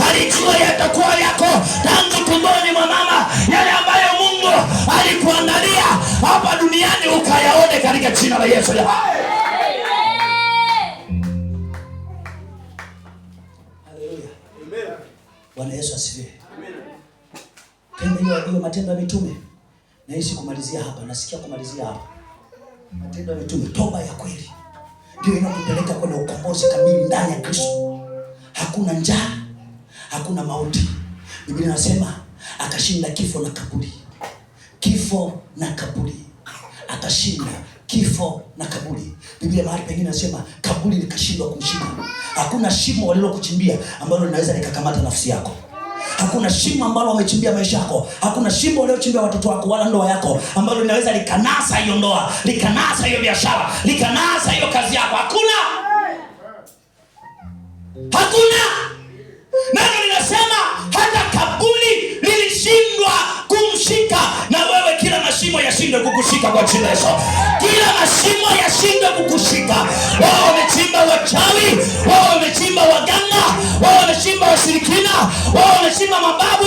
alijua yatakuwa yako tangu tumboni mwa mama, yale ambayo Mungu alikuandalia hapa duniani ukayaone katika jina la Yesu. Haleluya. Bwana Yesu asifiwe. Tena hiyo Matendo ya Mitume. Nahisi kumalizia hapa, nasikia kumalizia hapa. Matendo ya Mitume, toba ya kweli ndio inakupeleka kwenye ukombozi kamili ndani ya Kristo. Hakuna njaa, hakuna mauti. Biblia inasema akashinda kifo na kaburi. Kifo na kaburi. Akashinda kifo na kaburi. Biblia mahali pengine inasema kaburi likashindwa kumshinda. Hakuna shimo walilokuchimbia ambalo linaweza likakamata nafsi yako. Hakuna shimo ambalo wamechimbia maisha yako. Hakuna shimo waliochimbia watoto wako wala ndoa yako ambalo linaweza likanasa hiyo ndoa, likanasa hiyo biashara, likanasa hiyo kazi yako. Hakuna. Hakuna. Neno linasema hata kaburi lilishindwa kumshika, na wewe kila mashimo yashindwe kukushika kwa jina la Yesu. Kila mashimo yashindwe kukushika. Wao wamechimba wachawi, wao wamechimba waganga, wao wamechimba washirikina, wao wamechimba mababu.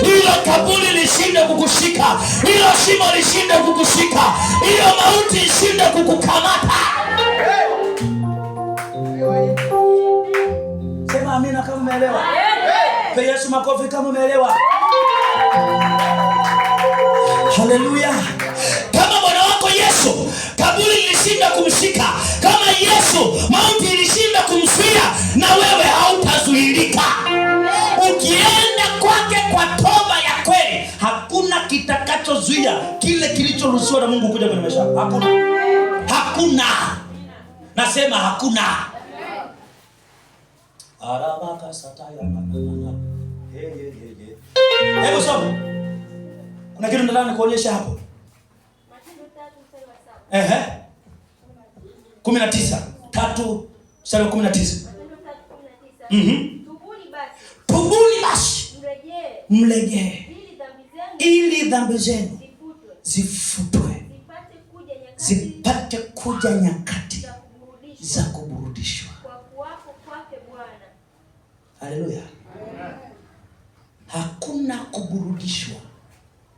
Hilo kaburi lishindwe kukushika, hilo shimo lishindwe kukushika, hiyo mauti ishindwe kukukamata. Sema amina kama umeelewa. Pe Yesu makofi kama umeelewa. Haleluya. Kama Bwana wako Yesu kaburi lilishinda kumshika, kama Yesu mauti ilishinda kumzuia, na wewe hautazuilika. Ukienda kwake kwa toba ya kweli, hakuna kitakachozuia kile kilichoruhusiwa na Mungu kuja kwenye maisha yako. Hakuna. Hakuna. Nasema hakuna. Arabaka sataya makana. Hey. Hebu soma. Kuna kitu nataka nikuonyeshe hapo. Matendo 3 mstari wa 7. 19. 3 mstari wa 19. Matendo 3:19. Tubuni basi. Tubuni basi. Mrejee. Mrejee. Ili dhambi zenu Ili dhambi zenu zifutwe. Zifutwe. Zipate kuja nyakati Za za kuburudishwa. Kwa kuwapo kwake Bwana. Haleluya. Hakuna kuburudishwa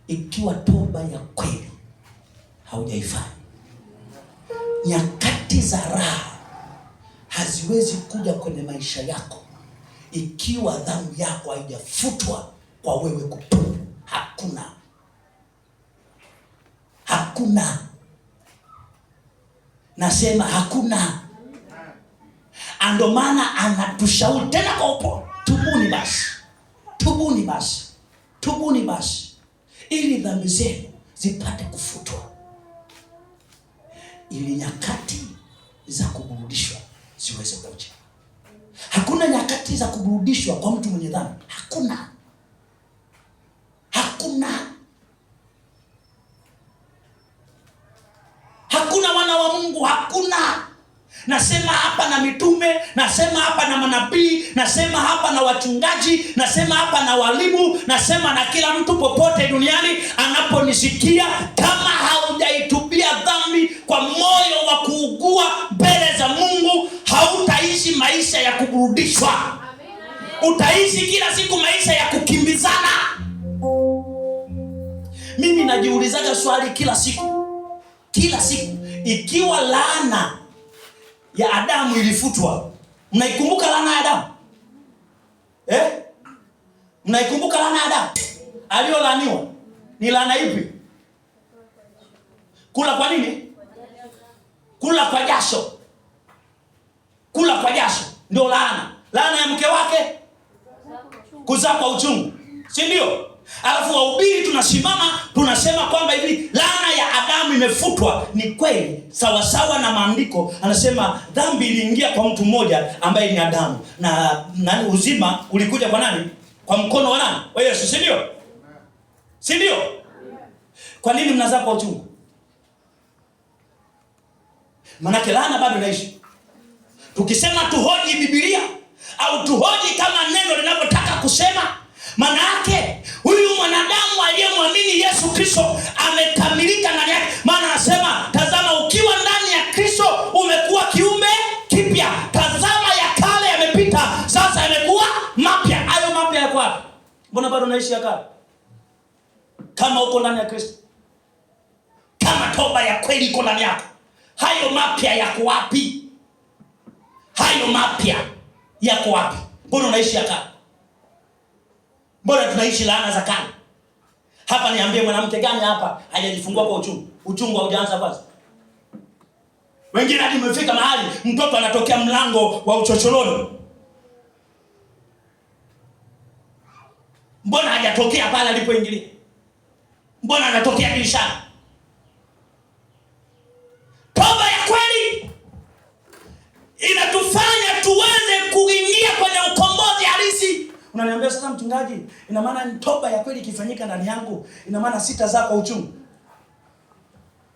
ikiwa toba ya kweli haujaifanya. Nyakati za raha haziwezi kuja kwenye maisha yako ikiwa dhambi yako haijafutwa kwa wewe kutubu. Hakuna. Hakuna. Nasema hakuna. Ando maana anatushauri tena kwa upole, tubuni basi. Tubuni basi. Tubuni basi ili dhambi zenu zipate kufutwa, ili nyakati za kuburudishwa ziweze kuja. Hakuna nyakati za kuburudishwa kwa mtu mwenye dhambi. Hakuna. Hakuna. Hakuna wana wa Mungu, hakuna. Nasema hapa na mitume, nasema hapa na manabii, nasema hapa na wachungaji, nasema hapa na walimu, nasema na kila mtu popote duniani anaponisikia, kama haujaitubia dhambi kwa moyo wa kuugua mbele za Mungu, hautaishi maisha ya kuburudishwa. Utaishi kila siku maisha ya kukimbizana. Mimi najiulizaga swali kila siku. Kila siku, ikiwa laana ya Adamu ilifutwa. Mnaikumbuka laana ya Adamu? Mnaikumbuka laana ya Adamu? Aliyolaaniwa ni laana ipi? Kula kwa nini? Kula kwa jasho. Kula kwa jasho ndio laana. Laana ya mke wake kuzaa kwa uchungu, si ndio? Alafu wahubiri tunasimama tunasema kwamba hivi laana ya Adamu imefutwa. Ni kweli, sawa sawa na maandiko. Anasema dhambi iliingia kwa mtu mmoja ambaye ni Adamu, na nani uzima ulikuja kwa nani? Kwa mkono wa nani? Wa Yesu, si ndio? Si ndio? Kwa nini mnazaa kwa uchungu? Manake laana bado inaishi. Tukisema tuhoji Biblia au tuhoji kama neno linavyotaka kusema, maana yake huyu mwanadamu aliyemwamini Yesu Kristo amekamilika ndani yake. Maana anasema tazama, ukiwa ndani ya Kristo umekuwa kiumbe kipya, tazama ya kale yamepita, sasa yamekuwa mapya. Hayo Mbona bado unaishi ya kale? Kama uko ndani ya Kristo, kama toba ya kweli iko ndani yako, hayo mapya yako wapi? Hayo mapya yako wapi? Mbona unaishi ya kale? Mbona tunaishi laana za kale? Hapa niambie, mwanamke gani hapa hajajifungua kwa uchungu? Uchungu haujaanza kwanza. Wengine hadi umefika mahali mtoto anatokea mlango wa uchochoroni. Mbona hajatokea pale alipoingilia? Mbona anatokea dirishani? Toba ya kweli inatufanya tuweze kuingia kwenye ukombozi halisi. Unaniambia sasa, mchungaji, ina maana toba ya kweli ikifanyika ndani yangu, ina maana sitazaa kwa uchungu?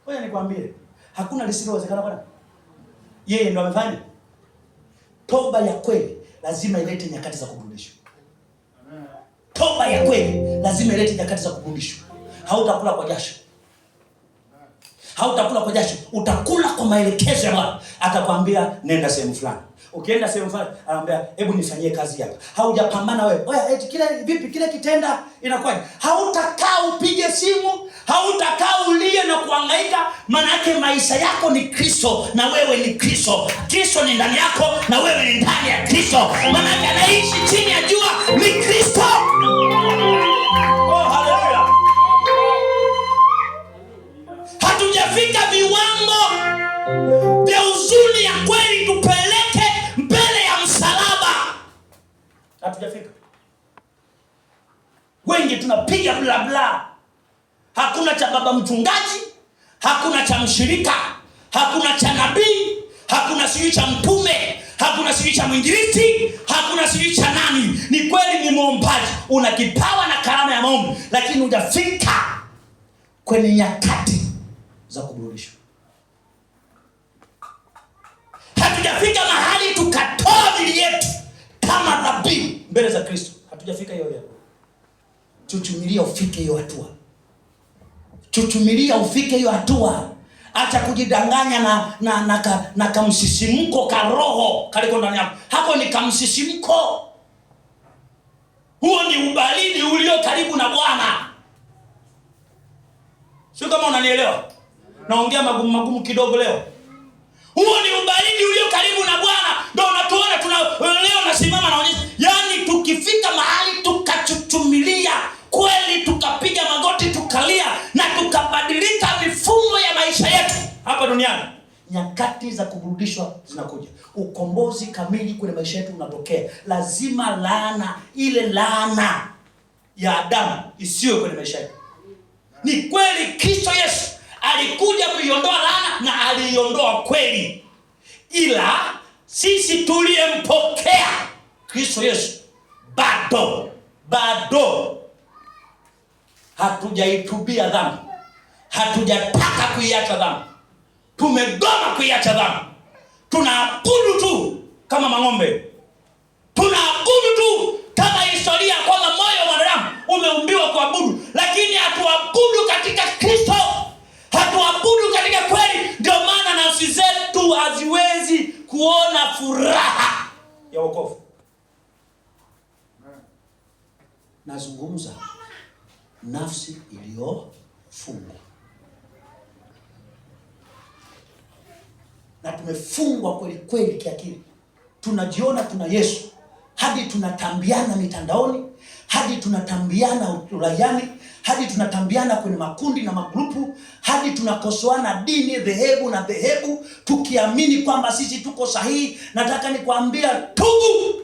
Ngoja nikwambie, hakuna lisilowezekana Bwana. Yeye ndo amefanya. Toba ya kweli lazima ilete nyakati za kuburudishwa. Toba ya kweli lazima ilete nyakati za kuburudishwa. Hautakula kwa jasho. Hautakula kwa jasho, utakula kwa maelekezo ya Bwana. Atakwambia nenda sehemu fulani. Ukienda sehemu fulani, anaambia hebu nifanyie kazi hapa. Haujapambana wewe. Oya, eti kile vipi kile kitenda inakuwaje? Hautakaa upige simu, hautakaa ulie na kuhangaika, maana yake maisha yako ni Kristo na wewe ni Kristo. Kristo ni ndani yako na wewe ni ndani ya Kristo. Maana yake anaishi chini ya jua ni Kristo. Oh, haleluya. Hatujafika viwango vya huzuni ya kweli tupeleke mbele ya msalaba. Hatujafika. Wengi tunapiga bla bla. Hakuna cha baba mchungaji, hakuna cha mshirika, hakuna cha nabii, hakuna sijui cha mtume, hakuna sijui cha mwinjilisti, hakuna sijui cha nani. Ni kweli ni mwombaji, una kipawa na karama ya maombi, lakini hujafika kwenye nyakati za kuburudishwa. Hatujafika mahali tukatoa miili yetu kama dhabihu mbele za Kristo. Hatujafika hiyo hatua. Chuchumilia ufike hiyo hatua. Chuchumilia ufike hiyo hatua. Acha kujidanganya na kamsisimko ka roho kaliko ndani yako. Hapo ni kamsisimko. Huo ni ubaridi ulio karibu na Bwana. Sio kama unanielewa? Naongea magumu magumu kidogo leo. Huo ni ubaridi ulio karibu na Bwana. Ndio unatuona tuna leo nasimama naonyesha. Yaani tukifika mahali tukachuchumilia kweli, tukapiga magoti, tukalia na tukabadilika mifumo ya maisha yetu hapa duniani, nyakati za kuburudishwa zinakuja. Ukombozi kamili kwenye maisha yetu unatokea. Lazima laana ile laana ya Adamu isiwe kwenye maisha yetu. Ni kweli Kristo Yesu alikuja kuiondoa laana na aliiondoa kweli, ila sisi tuliyempokea Kristo Yesu bado hatujaitubia dhambi, hatujataka kuiacha dhambi, tumegoma kuiacha dhambi. Tunaabudu tu kama mang'ombe, tunaabudu tu kama historia kwamba moyo wa mwanadamu umeumbiwa kuabudu, lakini hatuabudu katika Kristo, hatuabudu katika kweli. Ndio maana nafsi zetu haziwezi kuona furaha ya wokovu. Nazungumza nafsi iliyofungwa, na tumefungwa kweli kweli kiakili. Tunajiona tuna Yesu hadi tunatambiana mitandaoni, hadi tunatambiana uraiani, hadi tunatambiana kwenye makundi na magrupu, hadi tunakosoana dini, dhehebu na dhehebu, tukiamini kwamba sisi tuko sahihi. Nataka nikwambia, tubu.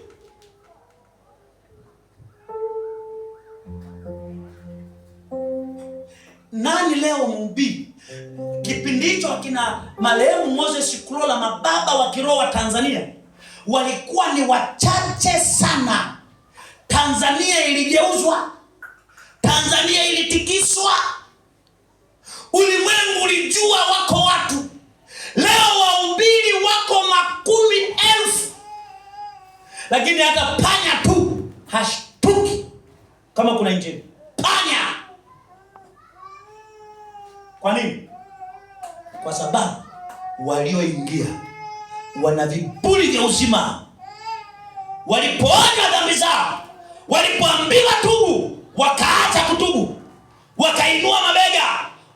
Nani leo mhubiri? Kipindi hicho akina marehemu Moses Kulola, mababa wa kiroho wa Tanzania, walikuwa ni wachache sana. Tanzania iligeuzwa, Tanzania ilitikiswa, ulimwengu ulijua wako watu. Leo wahubiri wako makumi elfu, lakini hata panya tu hashtuki kama kuna injili. Panya. Kwa nini? Kwa sababu walioingia wana viburi vya uzima. Walipoona dhambi zao, walipoambiwa tubu, Wakaacha kutubu, wakainua mabega,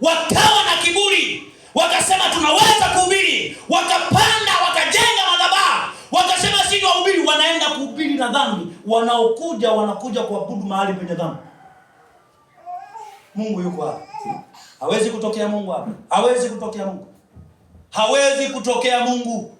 wakawa na kiburi, wakasema tunaweza kuhubiri, wakapanda, wakajenga madhabahu, wakasema si wahubiri. Wanaenda kuhubiri na dhambi, wanaokuja wanakuja kuabudu mahali penye dhambi. Mungu yuko hapa. Hawezi kutokea Mungu hapa. Hawezi kutokea Mungu. Hawezi kutokea Mungu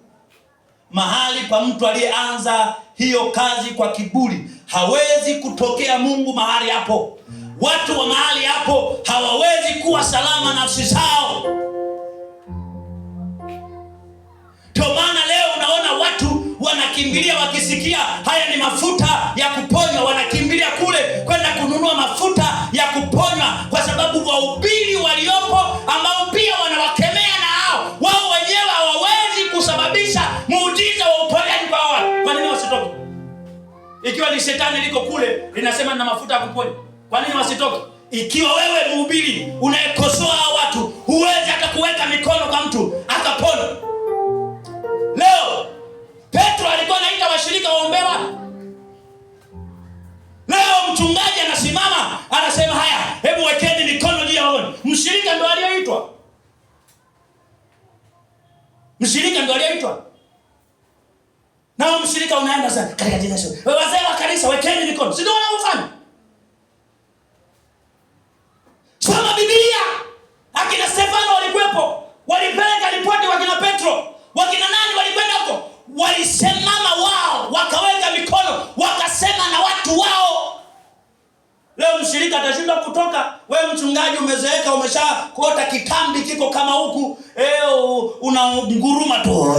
mahali pa mtu aliyeanza hiyo kazi kwa kiburi. Hawezi kutokea Mungu mahali hapo. Watu wa mahali hapo hawawezi kuwa salama nafsi zao. Ndio maana leo unaona watu wanakimbilia wakisikia haya ni mafuta ya kuponywa, wanakimbilia kule kwenda kununua mafuta ya kuponywa, kwa sababu wahubiri waliopo ambao pia wanawakemea na hao wao wenyewe hawawezi kusababisha muujiza wa uponyaji kwa watu. Kwa nini wasitoke? Ikiwa ni shetani liko kule linasema nina mafuta ya kuponya, kwa nini wasitoke? Ikiwa wewe mhubiri unayekosoa hao watu huwezi hata kuweka mikono kwa mtu akapona. Leo Petro alikuwa anaita washirika waombe watu. Leo mchungaji anasimama anasema haya, hebu wekeni mikono juu ya wagonjwa. Mshirika ndo aliyeitwa. Mshirika ndo aliyeitwa. Na mshirika unaenda sasa katika jina la Yesu. Wazee wa kanisa wekeni mikono. Si ndio wanavyofanya? Soma Biblia. Akina Stefano walikuwepo, walipeleka ripoti wakina Petro, wakina nani walikwenda huko? Walisimama wao, wakaweka mikono, wakasema na watu wao. Leo mshirika atashindwa kutoka. Wewe mchungaji umezeeka, umesha kuota kitambi kiko kama huku, unanguruma tu,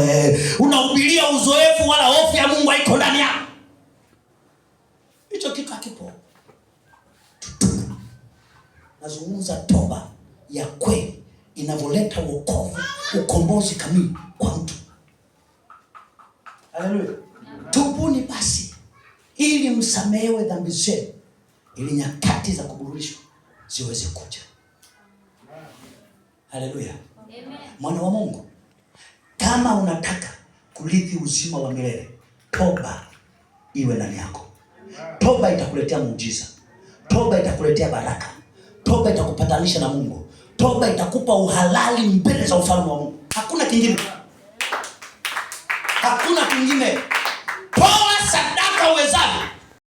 unahubiria uzoefu, wala hofu ya Mungu haiko ndani yako. Hicho kitu hakipo. Tutubu. Nazungumza toba ya kweli inavyoleta wokovu, ukombozi kamili kwa mtu. Haleluya. Tubuni basi ili msamehewe dhambi zenu, ili nyakati za kuburudishwa ziweze kuja. Haleluya. Mwana wa Mungu, kama unataka kurithi uzima wa milele, toba iwe ndani yako. Toba itakuletea muujiza. Toba itakuletea baraka. Toba itakupatanisha na Mungu. Toba itakupa uhalali mbele za ufalme wa Mungu. Hakuna kingine. Hakuna kingine. Toa sadaka uwezavyo.